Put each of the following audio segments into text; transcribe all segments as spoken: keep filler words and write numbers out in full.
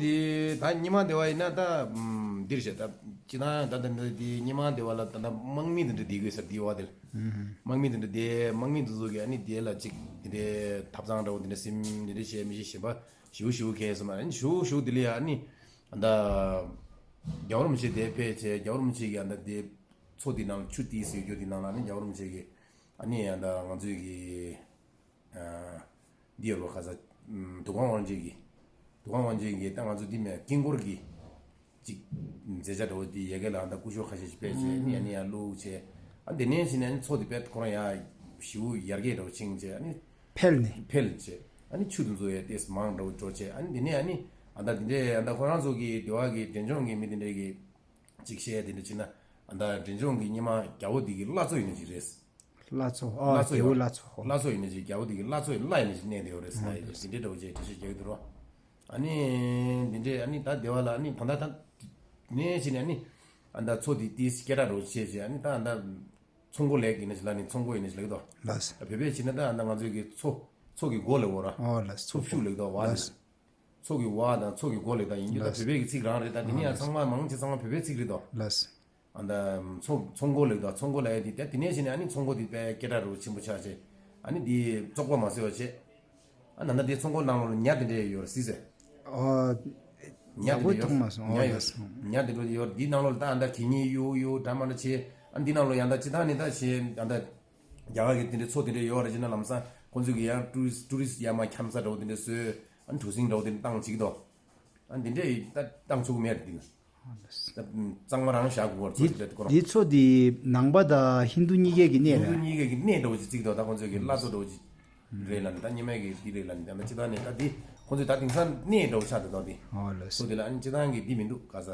དེ་ད་རྙིང་མ་སྡེ་བ་ཡིན་ན་ད་ཨམ་འདིར་བཤད་ད་སྤྱི་བཏང་ད་ད་འདི་རྙིང་མ་སྡེ་བ་ལ་ད་ད་དམག་མི་དེ་འདྲ་བསྡད་དགོས་ཟེར་བསྡད་པ་དེ་ལ། དམག་མི་དེ་འདྲ་བསྡད་དམག་མི་དེ་ཚོ་གིས་ཨ་ནི་དེ་ལ་ཅིག་དེ་འདྲའི་ཐབ་ཚང་འདྲ་བོ་དེ་འདྲ་སིམ་དེ་འདྲ་བྱས་མི་ཤེས་གཞན་པ་ཞུ་ཞུ་མཁན་སོང་ན་ཨ་ནི་ཞུ་ཞུ་དེ་ལ་ཡ་ཨ་ནི་ད་རྒྱལ་བ་རིན་པོ་ཆེ་དེ་ཕེབས་བྱས་རྒྱལ་བ་རིན་པོ་ཆེ་གིས་ཨ་ད་དེ་མཚོ་དེ་ནང་ཆུ་དེ་ཟེར་རྒྱུ་དེ་ནང་ལ་ཨ་ནི་རྒྱལ་བ་རིན་པོ་ཆེ་གིས་ཨ་ནི་ཨ་ད་ང་ཚོའི་གི་འདི་ཡོད་པ་ག་ས། ཨམ་དུ་ཁང་དབང་ཆེན་གྱི། དུ་ཁང་དབང་ཆེན་གྱི་ད་ང་ཚོ་འདི་མེད་དཀྱིལ་འཁོར་གྱི་ཅིག་མཛད་བྱ་འདྲ་བོ་འདི་ཡ་གི་ལ་ད་སྐུ་ཞབས་ཁ་ཤས་ཤིག་ཕེབས་བྱས་ནི་ཡ་ནི་ཡ་བླུགས་བྱས། ཨ་འདི་ནས་ཕྱིན་ནས་ནི་མཚོ་འདི་དཔེ་ཁོ་རང་ཡ་ཞིའུ་ཡར་རྒྱས་འདྲ་བོ་ཕྱིན་བྱས་ཨ་ནི་འཕེལ་ནས། འཕེལ་བྱས་ཨ་ནི་ཆུ་དེ་ཚོ་ཡ་ཏེས་མང་འདྲ་བོ་འགྲོ་བྱས་ཨ་ནི་འདི་ནས་ཨ་ནི་ཨ་ད་འདི་འདྲས་ཨ་ད་ཁོ་རང་ཚོ་གི་སྡེ་བ་གི་འབྲས་ལྗོངས་གི་མི་འདི་འདྲས་གི་ཅིག་བཤད་དེ་འདྲ་བྱས་ན་ཨ་ད་འབྲས་ལྗོངས་གི་རྙིང་མ་རྒྱལ་པོ་འདི་གི་བླ་མཚོ་ཡིན་ནི་ཅིག་རེད། བླ་མཚོ། ཨ་བླ་མཚོ་རྒྱལ་པོ་ཡོད། བླ་མཚོ། བླ་མཚོ་ཡིན་ནི་ཅིག་རྒྱལ་པོ་འདི་གི་བླ་མཚོ་ཡིན་བླ་ཡིན་ནི་ཅིག་གནས་དེ་ཡོད་རེད་ཟེར་ན་ཡིན་ཅིག་དེ་འདྲའི་འདྲ་བོ་ཅིག་འགྲེལ་བཤད་རྒྱག་གི་འདུག་རོ། ཨ་ནི་འདི་འདྲའི་ཨ་ནི་ད་སྡེ་བ་ལ་ཨ་ནི་ད་ད་ད་ནས་བྱས་ནས་ཨ་ནི་ཨ་ད་མཚོ་འདི་ཏིས་སྐད་གྲགས་རོ་བྱས་བྱས་ཨ་ནི་ད་ཨ་ད་མཚོ་མགོ་ལེགས་ཡིན་ནི་ཅིག་ལ་ནི་མཚོ་མགོ་ཡིན་ནི་ཅིག་ལ་གི་དོ། ལགས། ད་བོད་པས་བྱས་ན་ད་ཨ་ད་ང་ཚོའི་གི་མཚོ་མཚོ་གི་མགོ་ལེགས་འོ་ར། ཨོ་ལགས། མཚོ་ཤུགས་ལེགས་དོ་བ་ནི། ལགས། མཚོ་གི་བ་དང་མཚོ་གི་མགོ་ལེགས་དང་ཡིན་རྒྱུ་ད་ལགས། བོད་པའི་གི་ཚིག་རང་རེད་ད་དེ་ནི་ཡང་ཚང་མ་མང་ཆེ་ཚང་མ་བོད་པའི་ཚིག་རེད་དོ། ལགས། ཨ་ད་མཚོ་མཚོ་མགོ་ལེགས་དང་མཚོ་མགོ་ལ་ཡ་དེ་ད་དེ་ནས་བྱས་ནས་ཨ་ནི་མཚོ་མགོ་དེ་དཔེ་སྐད་གྲགས་རུ་ཆེན་པོ་ཆགས་བྱས། ཨ་ནི་དེ་བཙོག་པ་མ་ཟེར་བ་བྱས། ཨ་ན་ན་དེ་མཚོ་མགོ་ནང་ལོགས་ལ་ཉ་དེ་འདྲས་ཡོད་རེད་སྲིད་ཟེར། ཨ་ཉ་དེ་འདྲས་ཡོད་མཐོང་མ་སོང་། ཉ་ཨོ་ཡོད་ལགས། ཉ་དེ་འདྲས་ཡོད་འདི་ནང་ལོགས་ལ་ད་ཨ་ད་གད་སྙིགས་གཡུག་གཡུག་འདྲ་མ་འདྲ་བྱས། ཨ་འདི་ནང་ལོགས་ཡང་ད་ཅི་ཐང་ནས་ད་བྱས་ཨ་ད། རྒྱ་གར་གྱི་དེ་འདྲའི་མཚོ་དེ་འདྲའི་ཡོད་རེད་ཅེ་ན་ལམ་སང་ཁོང་ཚོས་ཀྱི་ཡང་ཊུ་རི་སི་ཊུ་རི་སི་ཡར་མར་འཁྱམ་ས་འདྲ་བོ་དེ་འདྲ་བཟོས། ཨ་ནི་གྲུ་གཟིངས་འདྲ་བོ་དེ་འདྲ་བཏང་བྱེད་ཀྱི་འདུག་ཨ་འདི་འདྲས་ད་བཏང་ཆོག་གི་མེད་རེད་འདི་ལ། ད་གཙང་མ་རང་བཞག་དགོས་རེད་ཚོ་དེ་འདྲ་དེ་ཁོ་རང་། འདི་མཚོ་འདི་ནང་པ་དང་ཧིན་རྡུ་གཉིས་ཀའི་གི་གནས་ཧིན་རྡུ་རེད། གཉིས་ཀའི་གི་གནས་འདྲ་བོ་ཅིག་བརྩིགས་འདུག་ད་ཁོང་ཚོས་ཀྱི་བླ་མཚོ་འདྲ་བོ་ཅིག་རེད་ལ་ནི་ད་སྙེ་མའི་གི་འདི་རེད་ལ་ནི་ད་ད་ཅི་ད་ནི་ད་འདི་ཁོང་ཚོས་ད་དེང་སང་གནས་འདྲ་བོ་ཆགས་འདུག་ད་འདི། ཨོ་ལགས་སོ། མཚོ་དེ་ལ་ཨ་ནི་སྤྱི་བཏང་གི་འདི་མི་འདུག་ག་ས།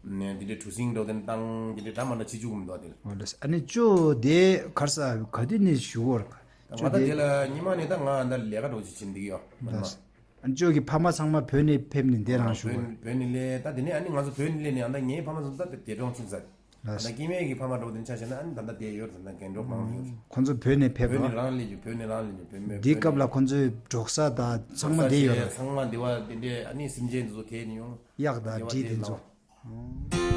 ནས་འདི་འདྲའི་གྲུ་གཟིངས་འགྲོ་དེ་བཏང་འདི་འདྲའི་འདྲ་མ་འདྲ་བྱེད་བཅུག་མི་འདུག་དེ་ལ། ཨོ་ལགས་སོ། ཨ་ནི་ཅོ་དེ་གར་ས་ག་དུས་ནས་ཞུ་བར་ག་ད་ང་ད་དེ་ལ་ཉི་མ་ནས་ད་ང་ད་ལས་ཀ་འགྲོ་ཅིག་བྱེད་འདི་ཡོད་མ་ནི་མ། ཨ་ཅོ་གི་ཕ་མ་ཚང་མ་བོད་ནས་ཕེབས་ནས་འདི་རང་ཞུ་བར། བོད་ནས་ལས་ད་དེ་ནས་ཨ་ནི་ང་ཚོ་བོད་ནས་ལས་ནས་ཨ་ད་ངའི་ཕ་མ་ཚོ་ད་དེ་གྲོང་ཁྱིམ་ས། ད་ལགས་སོ། སྐྱེ་དམན་གྱི་ཕ་མ་འགྲོ་དེ་ཆ་བཞག་ན་ཨ་ནི་ད་ལྟ་དེ་ཡོད་ད་ལྟ་རྒན་གྲོགས་མང་ཡོད། ཁོང་ཚོ་བོད་ནས་ཕེབས་བོད་ནས་རོགས། རང་ལས་ཀྱི་བོད་ནས་རང་ལས་ཀྱི་བོད་མི་འདི་སྐབས་ལ་ཁོང་ཚོའི་འབྲོག་ས་དང་ཚང་མ་འདི་ཡོད་རེད། ཚང་མ་འདི་བ་འདི་འདྲས་ཨ་ནི་སེམས་ཅན་འདི་ཚོ་དེད་ནས་ཡོང་། གཡག་དང་འདི་བ་འབྲི་དེ་དེ་ཚོ། ལ།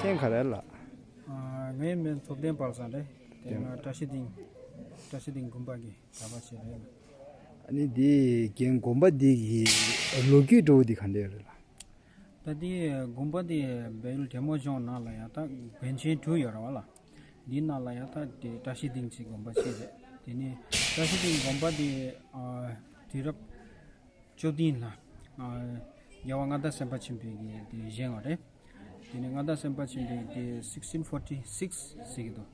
མཚན་ག་རེ་ལགས། ཨ། ངའི་མིང་ཐུབ་བསྟན་དཔལ་བཟང་རེད། དེ་སྔ་བཀྲ་ཤིས་སྡིངས། བཀྲ་ཤིས་སྡིངས་དགོན་པ་གི་གྲྭ་པ་ཞིག་རེད། ཨ་ནི་དེ་རྒན་དགོན་པ་འདི་གི་ལོ་རྒྱུས་འདྲ་བོ་འདི་ག་འདྲ་རེད་ལགས། ད་དེ་དགོན་པ་དེ་བལ་ཡུལ་འབྲས་མོ་ལྗོངས་ནང་ལ་ཡང་ད་དགོན་ཆེན་དྲུག་ཡོད་རེད་བ་ལགས། འདི་ནང་ལ་ཡང་ད་དེ་བཀྲ་ཤིས་སྡིངས་ཀྱི་དགོན་པ་ཞིག་རེད། དེ་ནས་བཀྲ་ཤིས་སྡིངས་དགོན་པ་དེ་ཨ་དུས་རབས་བཅུ་བདུན་ལ། ཨ། རྒྱལ་བ་མངའ་བདག་སེམས་དཔའ་ཆེན་པོས་ཀྱིས་དེ་བཞེངས་པ་རེད། དེ་ནས་མངའ་བདག་སེམས་དཔའ་ཆེན་པོས་དེ་sixteen forty six ཟེར་གྱི་འདུག་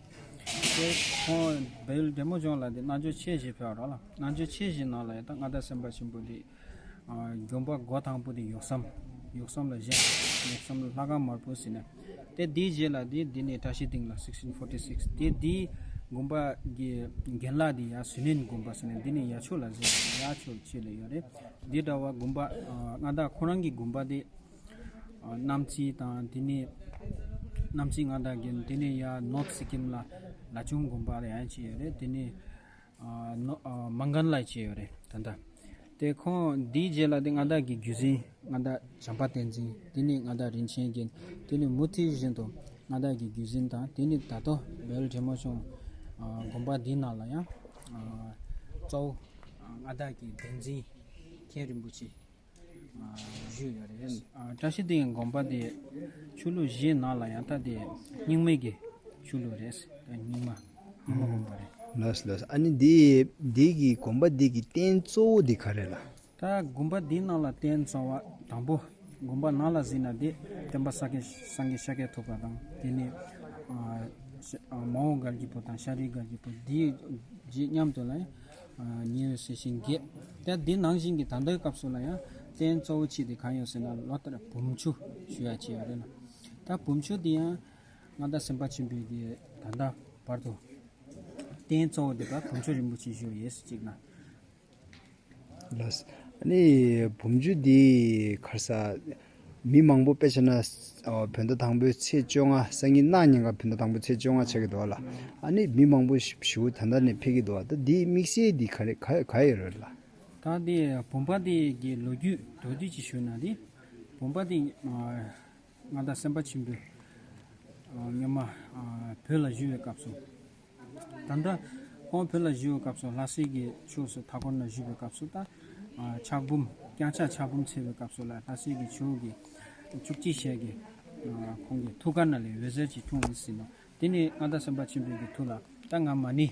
དེ་ཁོང་བལ་ཡུལ་འབྲས་མོ་ལྗོངས་ལ་དེ་རྣལ་འབྱོར་ཆེ་བཞི་ཕེབས་པ་རེད་ལ། རྣལ་འབྱོར་ཆེ་བཞི་ནང་ལ་ཡང་ད་མངའ་བདག་སེམས་དཔའ་ཆེན་པོ་དེ། ཨ། དགོན་པ་འགོ་དང་པོ་དེ་ཡོག་བསམ། ཡོག་བསམ་ལ་བཞེངས། ཡོག་བསམ་ལ་ལྷ་ཁང་དམར་པོ་ཟེར་ནས། དེ་དེའི་རྗེས་ལ་དེ་འདི་ནས་བཀྲ་ཤིས་སྡིངས་ལ་sixteen forty six དེ་དེའི་དགོན་པ་གི་རྒན་ལགས་དེ་ཡར་ཟུར་ནན་དགོན་པ་ཟེར་ནས་འདི་ནས་ཡར་ཕྱོགས་ལ་ཟེར་ཡར་ཕྱོགས་ཕྱེད་ལ་ཡོད་རེད། འདི་འདྲ་བ་དགོན་པ་ཨ་མངའ་བདག་ཁོ་རང་གི་དགོན་པ་དེ་ཨ་གནམ་རྩེ་དང་དེ་ནས་གནམ་རྩེ་མངའ་བདག་གི་དེ་ནས་ཡར་ནོར་ཐི་སི་ཀིམ་ལ་ལ་ཆུང་དགོན་པ་ལ་ཡང་ཅིག་ཡོད་རེད། དེ་ནས་ཨ་ནོ་ཨ་མང་གན་ལ་ཅིག་ཡོད་རེད་ད་ལྟ། དེ་ཁོང་འདིའི་རྗེས་ལ་དེ་མངའ་བདག་གི་བརྒྱུད་འཛིན་མངའ་བདག་བྱམས་པ་བསྟན་འཛིན། དེ་ནས་མངའ་བདག་རིན་ཆེན་རྒྱན། དེ་ནས་མུ་མཐུད་བཞིན་དུ་མངའ་བདག་གི་བརྒྱུད་འཛིན་དང་དེ་ནས་ད་ལྟ་བལ་འབྲས་མོ་ལྗོངས་ཨ་དགོན་པ་འདིའི་ནང་ལ་ཡང་ཨ་གཙོ་བོ་ཨ་མངའ་བདག་གི་བསྟན་འཛིན་མཁན་རིན་པོ་ཆེ་ཨ་བཞུགས་ཡོད་རེད། ཨ་བཀྲ་ཤིས་སྡིངས་དགོན་པ་དེ་ཆོས་ལུགས་བཞིའི་ནང་ལ་ཡང་ད་དེ་རྙིང་མའི་གི་ཆོས་ལུགས་རེད། རྙིང་མ་རྙིང་མ་དགོན་པ་རེད། ལགས་ལགས། ཨ་ནི་འདི་འདི་གི་དགོན་པ་འདི་གི་རྟེན་གཙོ་བོ་འདི་ག་རེ་ལགས། ད་དགོན་པ་འདིའི་ནང་ལ་རྟེན་གཙོ་བོ་དང་པོ། དགོན་པ་ནང་ལ་གཟིགས་ན་དེ་སྟོན་པ་ཤཱཀྱ་སངས་རྒྱས་ཤཱཀྱ་ཐུབ་པ་དང་། དེ་ནས་ཨ་ཤ་ཨ་མ་འོངས་བཀའ་བརྒྱུད་པ་དང་ཤཱ་རིའི་བཀའ་བརྒྱུད་པ་འདིའི་རྗེས་མཉམ་དུ་ལ་ཡང་ཉེ་བའི་སྲས་ཆེན་བརྒྱད། ད་འདི་ནང་བཞིན་གྱི་ད་ལྟའི་སྐབས་སུ་ལ་ཡང་རྟེན་གཙོ་བོ་ཆེ་དེ་གང་ཡོད་ཟེར་ན། ལོ་ལྟར་བུམ་ཆུ་ཞུ་ཡ་ཆེ་ཡོད་རེད་ལ། ད་བུམ་ཆུ་འདི་ཡང་མངའ་བདག་སེམས་དཔའ་ཆེན་པོས་ཀྱི་ད་ལྟ་བར་དུ་རྟེན་གཙོ་བོ་དེ་བ་བུམ་ཆུ་རིན་པོ་ཆེ་ཞུ་ཡོད་ཟེར་ཅིག་ན། ལགས། ཨ་ནི་བུམ་ཆུ་འདི་ག་རེ་ཟ། མི་མང་པོ་དཔེ་བྱས་ན། ཨ་བོད་ཟླ་དང་པོའི་ཚེས་བཅོ་ལྔ། སང་ཉིན་གནངས་ཉིན་ཀ་བོད་ཟླ་དང་པོའི་ཚེས་བཅོ་ལྔ་ཆགས་ཀྱི་འདུག་ལ། ཨ་ནི་མི་མང་པོ་ཞེ་པོ་ད་ལྟ་ནས་ཕེབས་ཀྱི་འདུག་ད་འདིའི་དམིགས་བསལ་འདི་ག་རེ་ག་ག་ཡོད་རེད་ལ། ད་འདི་བུམ་པ་འདི་གི་ལོ་རྒྱུས་མདོར་བསྡུས་ཅིག་ཞུས་ན། འདི་བུམ་པ་འདི་ཨ་མངའ་བདག་སེམས་དཔའ་ཆེན་པོས་ཨ་སྔོན་མ་ཨ་བོད་ལ་བཞུགས་པའི་སྐབས་སུ། ད་ལྟ་ཁོང་བོད་ལ་བཞུགས་པའི་སྐབས་སུ་ལྷ་སའི་གི་ཕྱོགས་སུ་མཐའ་འཁོར་ན་བཞུགས་པའི་སྐབས་སུ། ད་ཨ་ཕྱག་འབུམ། བརྐྱངས་ཕྱག་ཕྱག་འབུམ་འཚལ་བའི་སྐབས་སུ་ལ། ལྷ་སའི་གི་ཕྱོགས་ཀྱི་བཅུ་གཅིག་ཞལ་གྱི་ཨ་ཁོང་གི་ཐུགས་ཀ་ན་ལས་འོད་ཟེར་གྱི་འཁྲུངས་ཡིན་ཟེར་ནོ། དེ་ནས་མངའ་བདག་སེམས་དཔའ་ཆེན་པོའི་གི་ཐུགས་ལ། ད་ང་མ་ཎི་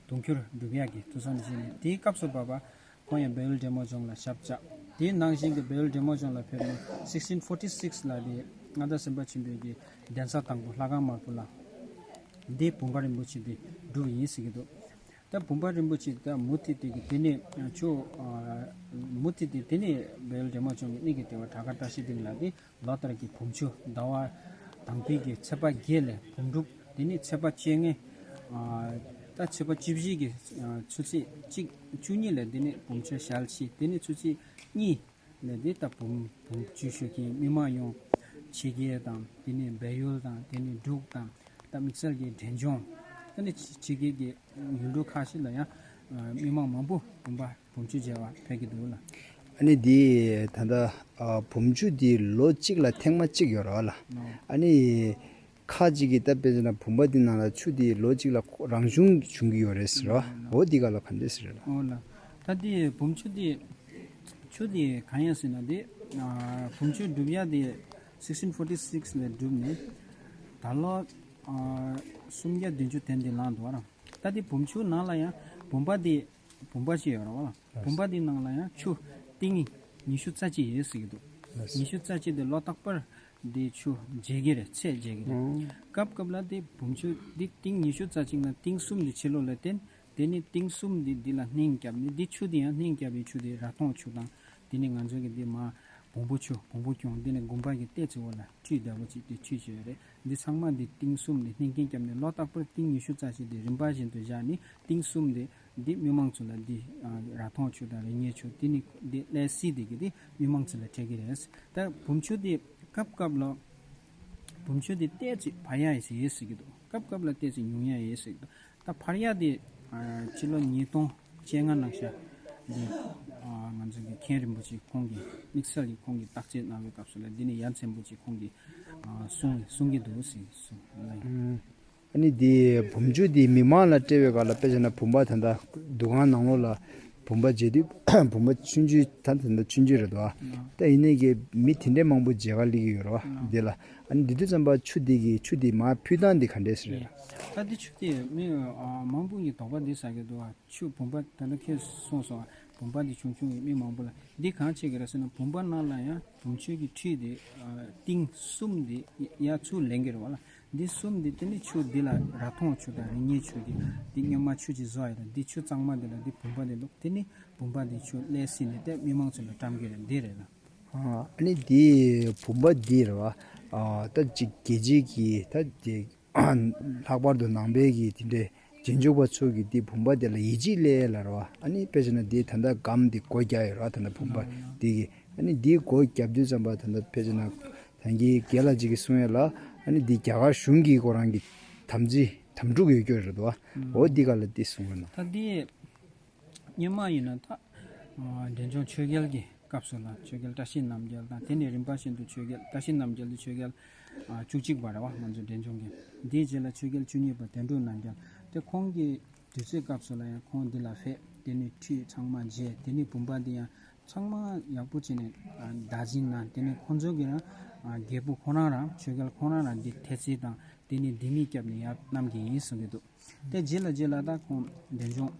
དུང་ཁྱུར་སྒྲུབ་ཡག་གི་ཐུགས་བསམ་བཞེས་ནས། དེའི་སྐབས་སུ་བབ་པ། ཁོང་ཡང་བལ་ཡུལ་འབྲས་མོ་ལྗོངས་ལ་ཞབས་བཅགས། དེའི་ནང་བཞིན་གྱི་བལ་ཡུལ་འབྲས་མོ་ལྗོངས་ལ་ཕེབས་ནས། sixteen forty six ལ་དེ་མངའ་བདག་སེམས་དཔའ་ཆེན་པོའི་གི་གདན་ས་དང་པོ་ལྷ་ཁང་དམར་པོ་ལ་འདི་བུམ་པ་རིན་པོ་ཆེ་དེ་སྒྲུབ་ཡིན་ཟེར་གྱི་འདུག་ད་བུམ་པ་རིན་པོ་ཆེ་ད་མུ་མཐུད་དེ་གི་དེ་ནས་ཆུ་ཨ་མུ་མཐུད་དེ་དེ་ནས་བལ་ཡུལ་འབྲས་མོ་ལྗོངས་ཀྱི་གནས་ཀྱི་ལྟེ་བ་བྲག་དཀར་བཀྲ་ཤིས་སྡིངས་ལ་དེ་ལོ་ལྟར་གྱི་བུམ་ཆུ་ཟླ་བ་དང་པོའི་གི་ཚེས་པ་བརྒྱད་ལས་བུམ་སྒྲུབ། དེ་ནས་ཚེས་པ་བཅོ་ལྔའི་ཨ་ད་ཚེས་པ་བཅུ་བཞི་གི་ཨ་ཆུ་ཚོད་གཅིག་བཅུ་གཉིས་ལས་དེ་ནས་བུམ་ཆུ་ཞལ་ཕྱེ། དེ་ནས་ཆུ་ཚོད་གཉིས་ལས་དེ་ད་བུམ་བུམ་ཆུ་ཞུ་མཁན་མི་མང་ཡོངས་ཕྱི་རྒྱལ་དང་། དེ་ནས་བལ་ཡུལ་དང་། དེ་ནས་འབྲུག་དང་། ད་དམིགས་བསལ་གྱི་འབྲས་ལྗོངས། དེ་ནས་ཕྱི་ཕྱི་རྒྱལ་གྱི་ཡུལ་གྲུ་ཁག་ཅིག་ལ་ཡང་ཨ་མི་མང་མང་པོ་བུམ་པ་བུམ་ཆུ་མཇལ་བར་ཕེབས་ཀྱི་འདུག་ལ། ཨ་ནི་འདི་ད་ལྟ་ཨ་བུམ་ཆུ་འདི་ལོ་གཅིག་ལ་ཐེངས་མ་གཅིག་ཡོད་རེད་བ་ལ། ཨ་ནི་ཁ་ཅིག་གིས་ད་དཔེ་བྱས་ན་བུམ་པ་འདི་ནང་ལ་ཆུ་འདི་ལོ་གཅིག་ལ་རང་བྱུང་བྱུང་གི་ཡོད་རེད་ཟེར་བ། འོ་འདི་ག་ལ་ག་འདྲས་ཟེར་རེད་ལ། འོ་ལ། ད་འདི་བུམ་ཆུ་འདི་ཆུ་འདི་གང་ཡིན་ཟེར་ན། འདི་ཨ་བུམ་ཆུ་སྒྲུབ་ཡ་འདི་sixteen forty six ལས་བསྒྲུབས་ནས་ད་ལོ་ཨ་སུམ་བརྒྱ་བདུན་ཅུ་དོན་བདུན་ལང་འདུག་ར། ད་འདི་བུམ་ཆུ་ནང་ལ་ཡང་བུམ་པ་འདི་བུམ་པ་ཞིག་ཡོད་རེད་བ་ལ། བུམ་པ་འདི་ནང་ལ་ཡང་ཆུ་ཏིང་ཉི་ཤུ་རྩ་གཅིག་ཡོད་ཟེར་གྱི་འདུག་ཉི་ཤུ་རྩ་གཅིག་འདི་ལོ་རྟག་པར་འདི་ཆུ་རྒྱས་ཀྱི་རེད། ཚད་རྒྱས་ཀྱི་རེད། སྐབས་སྐབས་ལ་འདི་བུམ་ཆུ་འདི་ཏིང་ཉི་ཤུ་རྩ་གཅིག་ནང་ཏིང་གསུམ་འདི་ཕྱི་ལོགས་ལ་བསྟན། དེ་ནས་ཏིང་གསུམ་འདི་འདི་ལ་སྣེ་བརྒྱབ་ནས། འདི་ཆུ་འདི་ཡང་སྣེ་བརྒྱབ་པའི་ཆུ་འདི་ར་ཐོང་ཆུ་དང་། དེ་ནས་ང་ཚོ་གི་འདི་མ་བོང་བུ་ཆུ། བོང་བུ་སྐྱོང་། དེ་ནས་དགོན་པ་གི་ལྟེ་ཚེ་བོ་ལ་ཁྲུས་ལྟ་བུ་ཅིག་དེ་ཁྲུས་བྱས་ཡོད་རེད། འདི་ཚང་མ་འདི་ཏིང་གསུམ་འདི་སྣེ་རྒྱན་བརྒྱབ་ནས་ལོ་རྟག་པར་ཏིང་ཉི་ཤུ་རྩ་གཅིག་འདི་རིམ་པ་བཞིན་དུ་བཞག་ནས། ཏིང་གསུམ་འདི་འདི་མི་མང་ཚོ་ལ་འདི་ཨ་ར་ཐོང་ཆུ་དང་རིག་ཉེ་ཆུ་དེ་ནི་འདི་སླད་སི་འདི་གི་འདི་མི་མང་ཚོ་ལ་སྤྲད་ཀྱི་རེད། ད་བུམ་ཆུ་འདི་སྐབས་སྐབས་ལ་བུམ་ཆུ་འདི་ཏོག་ཙམ་འཕར་ཡ་ཡི་ཟེར་ཡོད་ཟེར་གྱི་འདུག་སྐབས་སྐབས་ལ་ཏོག་ཙམ་ཉུང་ཡ་ཡོད་ཟེར་གྱི་འདུག་ད་འཕར་ཡ་དེ་ཨ་ཕྱི་ལོ་ཉིས་སྟོང་བཅོ་ལྔ་ནང་ཤ་འདི་ཨ་ང་ཚོ་གི་མཁན་རིན་པོ་ཆེ་ཁོང་གིས་དམིགས་བསལ་གྱི་ཁོང་གིས་བརྟག་དཔྱད་གནང་བའི་སྐབས་སུ་ལ། འདི་ནི་ཡ་མཚན་པོ་ཆེ་ཁོང་གིས་ཨ་གསུང་གསུང་གི་འདུག་ཟེར་གསུང་ལ། ཨ་ནི་འདི་བུམ་ཆུ་འདི་མི་མང་ལ་སྤྲད་པའི་སྐབས་ལ། དཔེ་བྱས་ན་བུམ་པ་ད་ལྟ་འདུ་ཁང་ནང་ལོགས་ལ་བུམ་པ་མཇལ་དུས་བུམ་པ་ཆུང་ཆུང་ད་ད་ལྟ་ཆུང་ཆུང་རེད་འདུག་ཨ། ད་ཡིན་ནའི་གི་མི་དེ་འདྲའི་མང་པོ་མཇལ་ཁ་སླེབས་ཀྱི་ཡོད་རེད་བ། འདི་ལ། ཨ་ནི་འདི་དུས་ཙམ་པ་ཆུ་འདི་གི་ཆུ་འདི་མར་ཕུལ་སྟངས་འདི་ག་འདྲས་ཟེར་རེད། ད་འདི་ཆུ་དེ་མི་ཨ་མང་པོ་གི་དོགས་པ་འདི་ཟ་གི་འདུག་ཨ། ཆུ་བུམ་པ་ད་ལྟ་ཁྱེད་གསུངས་སོང་ཨ། བུམ་པ་འདི་ཆུང་ཆུང་གི་མི་མང་པོ་ལ་འདི་གང་བྱེད་ཀྱི་རེད་ཟེར་ན། བུམ་པ་ནང་ལ་ཡང་བུམ་ཆུ་གི་ཁྲུས་འདི་ཨ་ཏིང་གསུམ་འདི་ཡར་ཚུར་ལེན་གྱི་རེད་བ་ལ། འདི་གསུམ་འདི་དེ་ནི་ཆུ་འདི་ལ་ར་ཐོང་ཆུ་དང་རིག་ཉེ་ཆུ་གི་འདི་སྔོན་མ་ཆུ་ཅིག་བཟོ་ཡ་དང་། འདི་ཆུ་གཙང་མ་འདི་ལ་འདི་བུམ་པ་འདི་བླུགས། དེ་ནི་བུམ་པ་འདི་ཆུ་སླད་སི་ནས་དེ་མི་མང་ཚོ་ལ་བཀྲམ་གྱི་རེད། འདི་རེད་ལ། ཨ་ནི་འདི་བུམ་པ་འདི་རེད་བ། ཨ་ད་ཅིག་རྒྱལ་སྤྱི་གི་ད་དེ་ལྷག་པར་དུ་ནང་པའི་གི་དེ་འདྲའི་རྗེས་འཇུག་པ་ཚོ་གི་འདི་བུམ་པ་དེ་ལ་ཡིད་ཆེས་སླེབས་ལ་རེད་བ། ཨ་ནི་དཔེ་བྱས་ན་འདི་ད་ལྟ་སྒམ་འདི་སྒོ་རྒྱག་ཡོད་རེད་བ། ད་ལྟ་བུམ་པ་འདི་གི། ཨ་ནི་འདི་སྒོ་རྒྱབ་དུས་ཙམ་པ་ད་ལྟ་དཔེ་བྱས་ན་ད་གིན་རྒན་ལགས་ཅིག་གིས་གསུང་ཡ་ལ། ཨ་ནི་འདི་རྒྱ་གར་གཞུང་གི་ཁོ་རང་གི་དམ་ཚིག་དམ་ཕྲུག་ཡོད་རྒྱུ་རེད་བ། འོ་འདི་ག་ལ་འདི་གསུང་རོགས་གནང་། ད་འདི་སྔོན་མ་ཡིན་ན་ད་ཨ་འབྲས་ལྗོངས་ཆོས་རྒྱལ་གྱི་སྐབས་སུ་ལ་ཆོས་རྒྱལ་བཀྲ་ཤིས་རྣམ་རྒྱལ་དང་། དེ་ནས་རིམ་པ་བཞིན་དུ་ཆོས་རྒྱལ། བཀྲ་ཤིས་རྣམ་རྒྱལ་དེ་ཆོས་རྒྱལ་ཨ་བཅུ་གཅིག་པ་རེད་བ། ང་ཚོ་འབྲས་ལྗོངས་ཀྱི། དེའི་རྗེས་ལ་ཆོས་རྒྱལ་བཅུ་གཉིས་པ་དོན་གྲུབ་རྣམ་རྒྱལ། དེ་ཁོང་གི་དུས་ཚོད་སྐབས་སུ་ལ་ཡང་ཁོང་འདི་ལ་ཕེབས། དེ་ནས་ཁྲུས་ཚང་མ་མཇལ། དེ་ནས་བུམ་པ་འདི་ཡང་ཚང་མ་ཡག་པོ་བྱས་ནས་ཨ་བདག་འཛིན་གནང་། དེ་ནས་ཁོང་ཚོ་གི་རང་ཨ་རྒྱལ་པོ་ཁོ་རང་རང་ཆོས་རྒྱལ་ཁོ་རང་རང་འདི་ཐེལ་ཙེ་དང་དེ་ནས་ལྡེ་མིག་བརྒྱབ་ནས་ཡར་བསྣམས་ཀྱི་ཡིན་གསུང་གི་འདུག་དེ་རྗེས་ལ་རྗེས་ལ་ད་ཁོང་འབྲས་ལྗོངས་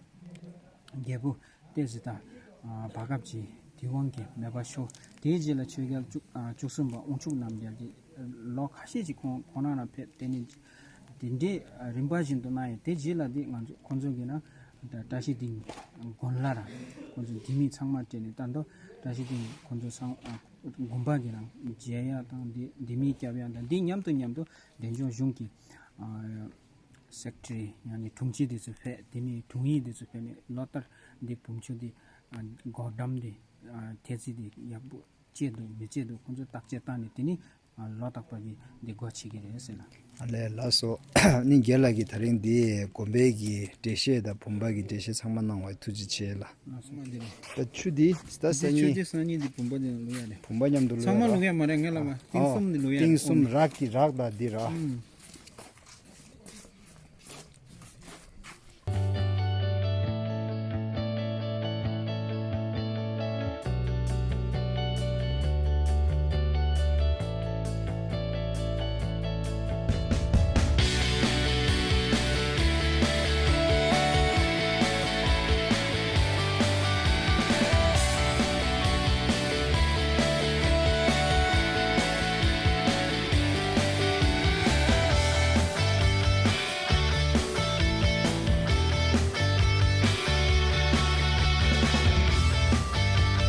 རྒྱལ་པོ་ཏོག་ཙམ་ད་ཨ་བར་སྐབས་ཀྱི་ དབང་གིས་མེད་པར་ཤོར། དེའི་རྗེས་ལ་ཆོས་རྒྱལ་བཅུ་ཨ་བཅུ་གསུམ་པ་དབང་ཕྱུག་རྣམ་རྒྱལ་གྱིས་ལོ་ཁ་ཤས་ཅིག་ཁོང་ཁོང་རང་ལ་ཕེབས། དེ་ནས་དེ་འདྲའི་རིམ་པ་བཞིན་དུ་གནང་ཡོད། དེ་རྗེས་ལ་འདི་ང་ཚོ་ཁོང་ཚོ་གིས་ན་བཀྲ་ཤིས་སྡིངས་དགོན་ལ་ར་ཁོང་ཚོ་ལྡེ་མིག་ཚང་མ་སྤྲད་ནས། ད་དུང་བཀྲ་ཤིས་སྡིངས་ཁོང་ཚོ་ཚང་ཨ་དགོན་པ་གིས་རང་མཇལ་ཡག་དང་འདི་ལྡེ་མིག་རྒྱབ་ཡག་དང་། འདི་མཉམ་དུ་མཉམ་དུ་འབྲས་ལྗོངས་གཞུང་གི་ཨ་སེཀ་རེ་ཊ་རི་ཡང་ན་དྲུང་ཆེ་དེ་ཚོ་ཕེབས། དེ་ནས་དྲུང་ཡིག་དེ་ཚོ་ཕེབས་ནས་ལོ་ལྟར་འདི་བུམ་ཆུ་འདི་ཨ་སྒོ་འགྲམ་འདི་ཨ་ཐེལ་ཙེ་འདི་ཡག་པོ་བཅད་འདུག་མི་བཅད་འདུག་ཁོང་ཚོས་བརྟག་དཔྱད་བཏང་ནས། དེ་ནས་ཨ་ལོ་རྟག་པར་གྱི་འདི་སྒོ་ཕྱེ་གི་རེད་ཟེར་ལ། ཨ་ལས། ལགས་སོ། ནི་རྒན་ལགས་ཀྱིས་ད་རིང་འདི་དགོན་པའི་གི་འགྲེལ་བཤད་དང་བུམ་པ་གི་འགྲེལ་བཤད་ཚང་མ་གནང་བའི་ཐུགས་རྗེ་ཆེ་ལ། ལགས་སོ། ད་ཆུ་འདི་ད་སང་ཉིན་ཆུ་འདི་སང་ཉིན་འདི་བུམ་པ་འདི་ལ་བླུག་ཡ་རེད། བུམ་པ་མཉམ་དུ་ཚང་མ་བླུག་ཡ་རེད། བླུག་ཡ་མ་རེད། ང་ལ་བ་ཏིང་གསུམ་འདི་བླུག་ཡ་རེད། ཏིང་གསུམ་རག་གི་རག་ད་འདི་ར། ཨུམ།